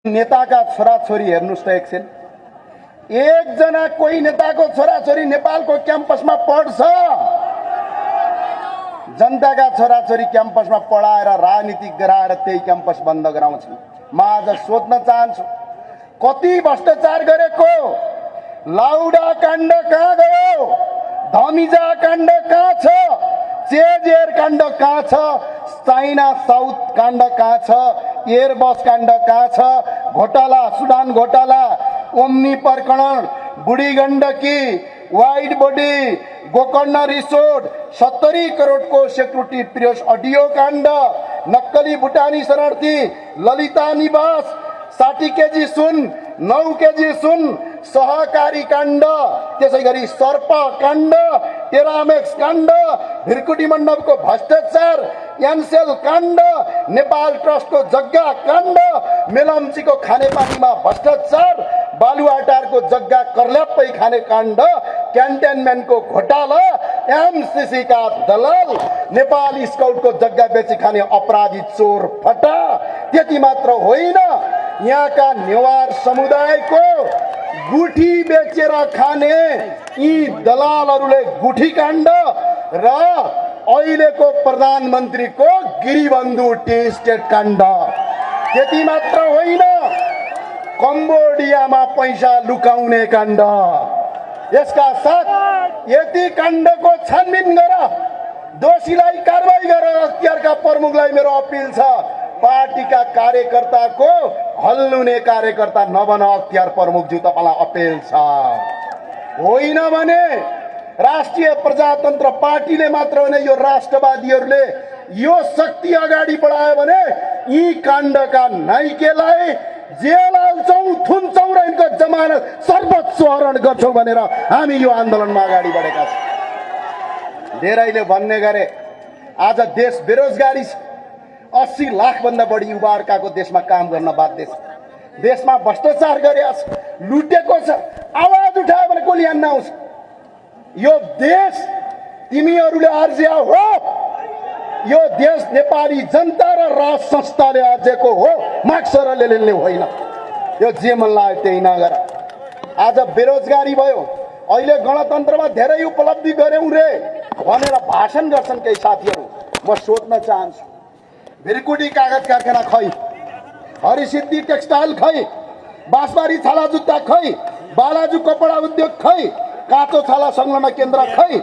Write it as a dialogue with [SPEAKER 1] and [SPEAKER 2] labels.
[SPEAKER 1] नेताका छोराछोरी हेर्नुस् त एकछिन। एकजना कोही नेताको छोराछोरी नेपालको क्याम्पसमा पढ्छ? जनताका छोराछोरी क्याम्पसमा पढाएर राजनीति गराएर त्यही क्याम्पस बन्द गराउँछन्। म आज सोध्न चाहन्छु, कति भ्रष्टाचार गरेको? लाउडा काण्ड कहाँ गयो? धमिजा काण्ड कहाँ छ? चेजेर काण्ड कहाँ छ? चाइना साउथ काण्ड कहाँ छ? एयरबस काण्ड कहाँ छ? घोटाला, सुडान घोटाला, ओम्नी प्रकरण, Budhi Gandaki, wide body, Gokarna resort, 70 करोडको सेक्युरिटी प्रियस अडियो काण्ड, नक्कली भुटानी शरणार्थी, ललिता निवास, 60 केजी सुन, 9 केजी सुन, सहकारी काण्ड, त्यसैगरी सर्प काण्ड, टेरामेक्स काण्ड, भिरकुटी मण्डपको भ्रष्टाचार, एनसेल काण्ड, नेपाल ट्रस्टको जग्गा काण्ड, मेलम्चीको खानेपानीमा भ्रष्टाचार, बालुवाटारको जग्गा कर्ल्याप्पै खाने काण्ड, क्यान्टनमेन्टको घोटाला, एमसीसी का दलाल, नेपाल स्काउटको जग्गा बेची खाने अपराधी चोर फटा। त्यति मात्र होइन, यहाँका नेवार समुदायको गुठी बेचेर खाने यी दलालहरूले गुठी काण्ड र अहिलेको प्रधानमन्त्रीको गिरिबन्धु टी स्टेट काण्ड। त्यति मात्र होइन, कम्बोडियामा पैसा लुकाउने काण्ड। यसका साथ यति काण्डको छानबिन गर, दोषीलाई कारबाही गर। अख्तियारका प्रमुखलाई मेरो अपिल छ, पार्टीका कार्यकर्ताको हल्लुने कार्यकर्ता नबन। अख्तियार प्रमुखज्यू, तपाईलाई अपिल छ। होइन भने राष्ट्रिय प्रजातन्त्र पार्टीले मात्र होइन, यो राष्ट्रवादीहरूले यो शक्ति अगाडि बढायो भने यी काण्डका नाइकेलाई जेल हाल्छौँ, थुन्छौँ र यिनको जमानत सर्वोच्च हरण गर्छौँ भनेर हामी यो आन्दोलनमा अगाडि बढेका छौँ। धेरैले भन्ने गरे आज देश बेरोजगारी छ, 80 लाख भन्दा बढी युवाहरूको देशमा काम गर्न बाध्य छ, देशमा भ्रष्टाचार गरेको छ, लुटेको छ। आवाज उठायो भने कसले हान्न आउँछ? यो देश तिमीहरूले आर्जिया हो, यो देश नेपाली जनता र राज संस्थाले आर्जेको हो, मार्क्स र लेनिनले होइन। यो जे मन लाग्यो त्यही नगर। आज बेरोजगारी भयो, अहिले गणतन्त्रमा धेरै उपलब्धि गर्यौं रे भनेर भाषण गर्छन् केही साथीहरू। म सोध्न चाहन्छु, भिरकुटी कागज कारखाना खै, हरिसिद्धि टेक्सटाइल खै, बाँसबारी छाला जुत्ता खै, बालाजु कपडा उद्योग खै, काँचो छाला संलग्न केन्द्र खै।